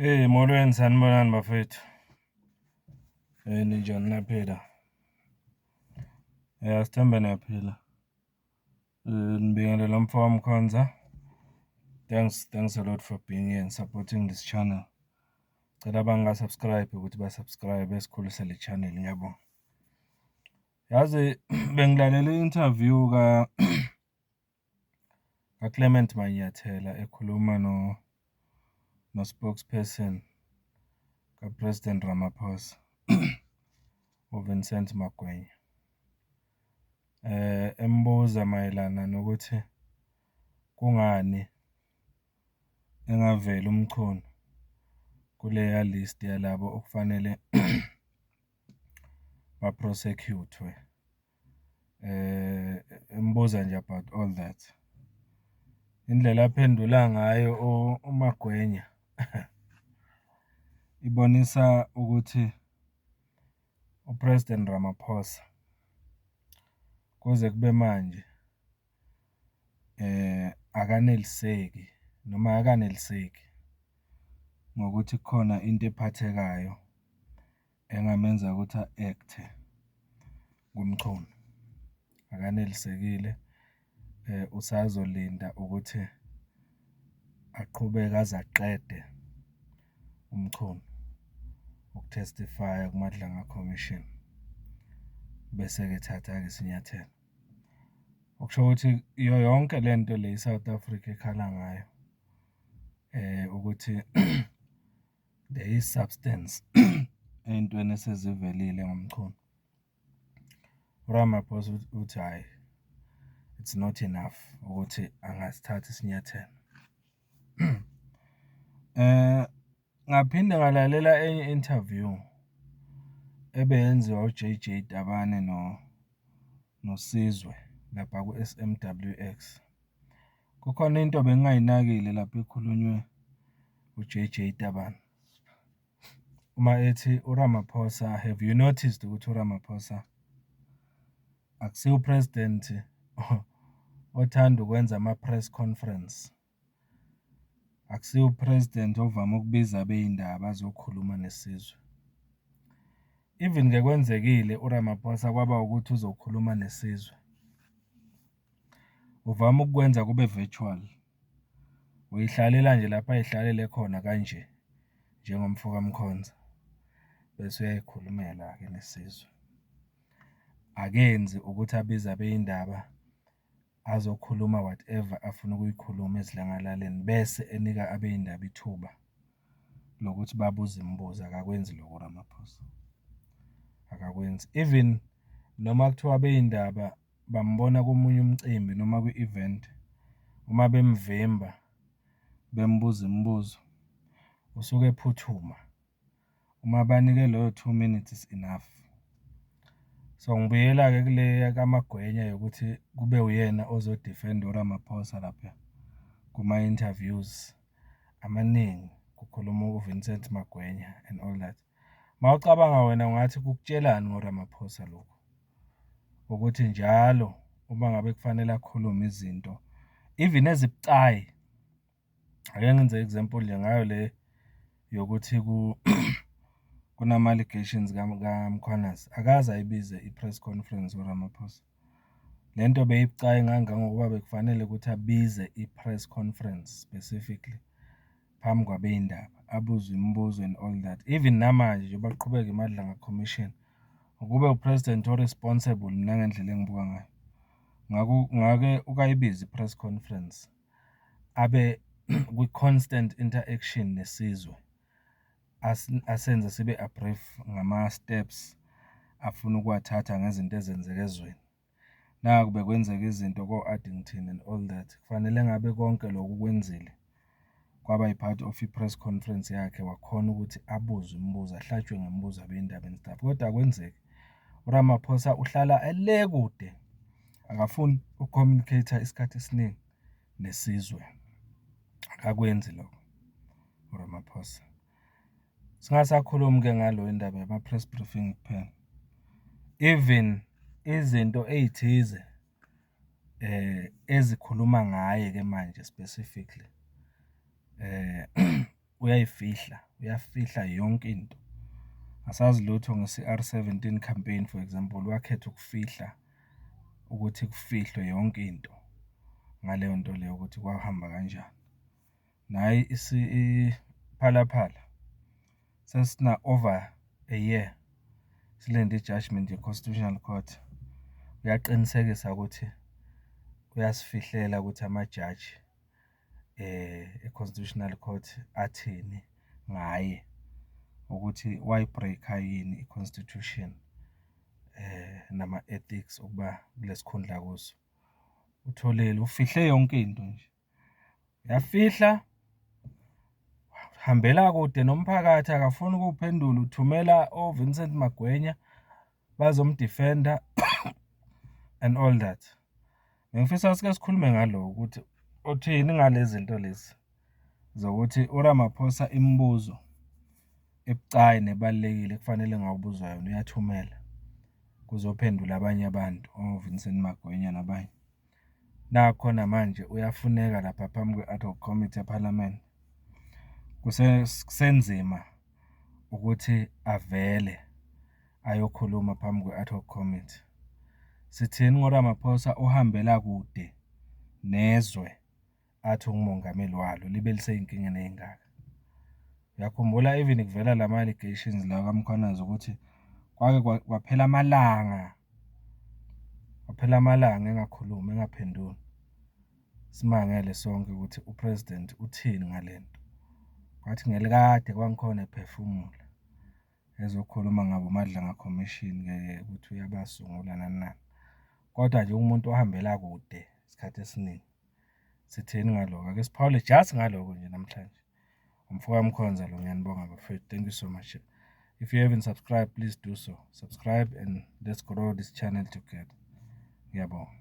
Eyi, molweni, sanibonani bafethu. Ninjani, niyaphila? Asithembe niyaphila. Ngibingelela umfo kaMkhonza. Thanks, thanks a lot for being here and supporting this channel. Cela abangaka-subscribe ukuthi ba-subscribe sikhulise le channel, ngiyabonga. Yazi bengilalele i-interview kaClement Manyathela ekhuluma no-spokesperson ka-President Ramaphosa, uVincent Magwenya. Embuza mayelana nokuthi kungani engaveli uMchunu kuleya list yalabo okufanele ba-prosecute-we. Embuza nje about all that. Indlela aphendula ngayo uMagwenya ibonisa ukuthi u-President Ramaphosa kuze kube manje akaneliseki noma akaneliseki ngokuthi kukhona into ephathekayo engamenza ukuthi a-act-e kuMchunu. Akanelisekile, usazolinda ukuthi aqhubeke aze aqede uMchunu uku-testify-a kuMadlanga Commission, bese-ke ethatha-ke isinyathelo. Okusho ukuthi iyo yonke lento le i-South Africa ekhala ngayo ukuthi there is substance ey'ntweni esezivelile ngoMchunu. URamaphosa uthi hhayi, it's not enough ukuthi angasithatha isinyathelo. Ngaphinde ngalalela enye i-interview ebeyenziwa u-J_J Tabane noSizwe lapha ku-S_M_W_X. Kukhona into ebengingayinakile lapha ekhulunywe u-J_J Tabane. Uma ethi uRamaphosa, have you noticed ukuthi uRamaphosa akusiwo u-president othanda ukwenza ama-press conference? Akusiwo u-president ovame ukubiza abey'ndaba azokhuluma nesizwe. Even-ke kwenzekile uRamaphosa kwaba ukuthi uzokhuluma nesizwe, uvame ukukwenza kube virtual. Uy'hlalela nje lapha ay'hlalele khona kanje, njengomfo kaMkhonza, bese uyayikhulumela-ke nesizwe. Akenzi ukuthi abize abey'ndaba azokhuluma whatever afuna ukuyikhuluma esidlangalaleni, bese enika abey'ndaba ithuba lokuthi babuze imibuzo, akakwenzi lokho uRamaphosa, akakwenzi. Even noma kuthiwa abey'ndaba bambona komunye umcimbi noma kwi-event, uma bemvimba bembuza imibuzo, usuke ephuthuma. Uma banike leyo 2 minutes is enough. So, ngibuyela-ke kule kaMagwenya yokuthi kube uyena ozo-defend-a uRamaphosa lapha kuma-interviews amaningi, kukhuluma u-Vincent Magwenya and all that. Uma ucabanga wena ungathi kukutshelani ngoRamaphosa lokhu? Ukuthi njalo uma ngabe kufanele akhulume izinto, even ezibucayi, ake ngenze i-example nje ngayo le yokuthi kunama-allegations kaMkhwanazi, akaze ayibize i-press conference uRamaphosa. Le nto beyibucayi kangangokuba bekufanele ukuthi abize i-press conference specifically phambi kwabey'ndaba, abuzwe imibuzo and all that. Even namanje njengoba kuqhubeka iMadlanga Commission, ukube u-president o-responsible mina ngendlela engibuka ngayo, ngake uke ayibize i-press conference, abe kwi-constant interaction nesizwe, asenze sibe abreast ngama-steps afuna ukuwathatha ngezinto ezenzeka ezweni. Naku bekwenzeka izinto ko-Addington and all that, kufanele ngabe konke lokhu ukwenzile kwaba yi-part of i-press conference yakhe, wakhona ukuthi abuzwe imibuzo, ahlatshwe ngemibuzo abey'ndaba and stuff, kodwa akwenzeki. URamaphosa uhlala le kude, akafuni uku-communicate-a isikhathi esiningi nesizwe, akakwenzi lokho uRamaphosa. Singasakhulumi-ke ngalo indaba yama-press briefing kuphela, even izinto ey'thize ezikhuluma ngaye-ke manje specifically. Uyayifihla, uyafihla yonke into. Asazi lutho nge-C_R 17 campaign, for example, wakhetha ukufihla ukuthi kufihlwe yonke into ngaleyo nto leyo ukuthi kwahamba kanjani. Nayi iPhala Phala, sesina-over a year silinde i-judgement ye-Constitutional Court. Uyaqinisekisa ukuthi uyasifihlela ukuthi amajaji e-Constitutional Court athini ngaye, ukuthi wayi-break-a yini i-constitution nama-ethics okuba kule sikhundla akuso. Uthulile, ufihle yonke into nje, uyafihla, uhambela kude nomphakathi, akafuni ukuwuphendula, uthumela o-Vincent Magwenya bazomdifenda and all that. Bengifisa sike sikhulume ngalokhu ukuthi uthini ngale zinto lezi zokuthi uRamaphosa imibuzo ebucayi nebalulekile ekufanele ngabe ubuzwa yona uyathumela kuzophendula abanye abantu, o-Vincent Magwenya nabanye. Nakhona manje uyafuneka lapha phambi kwe-ad hoc committee ephalamende. Kusenzima ukuthi avele ayokhuluma phambi kwe-ad hoc committee. Sithini ngoRamaphosa ohambela kude nezwe athi ungumongameli walo, libe lisey'nkingeni ey'ngaka? Uyakhumbula even kuvela lama-allegations lawa kaMkhwanazi ukuthi kwake kwaphela amalanga, kwaphela amalanga engakhulumi, engaphenduli. Simangele sonke ukuthi u-President uthini ngale nto. Kwathi ngelikade kwangikhona ephefumula, ezokhuluma ngabo Madlanga Commission-ke ukuthi uyabasungula, nani nani. Kodwa nje uwumuntu ohambela kude isikhathi esiningi. Sithini ngalokho? Ake siphawule just ngalokho nje namhlanje. Umfoka Mkhonza lo, ngiyanibonga bafethu, thank you so much. If you haven't subscribed, please do so. Subscribe and let's grow this channel together. Ngiyabonga.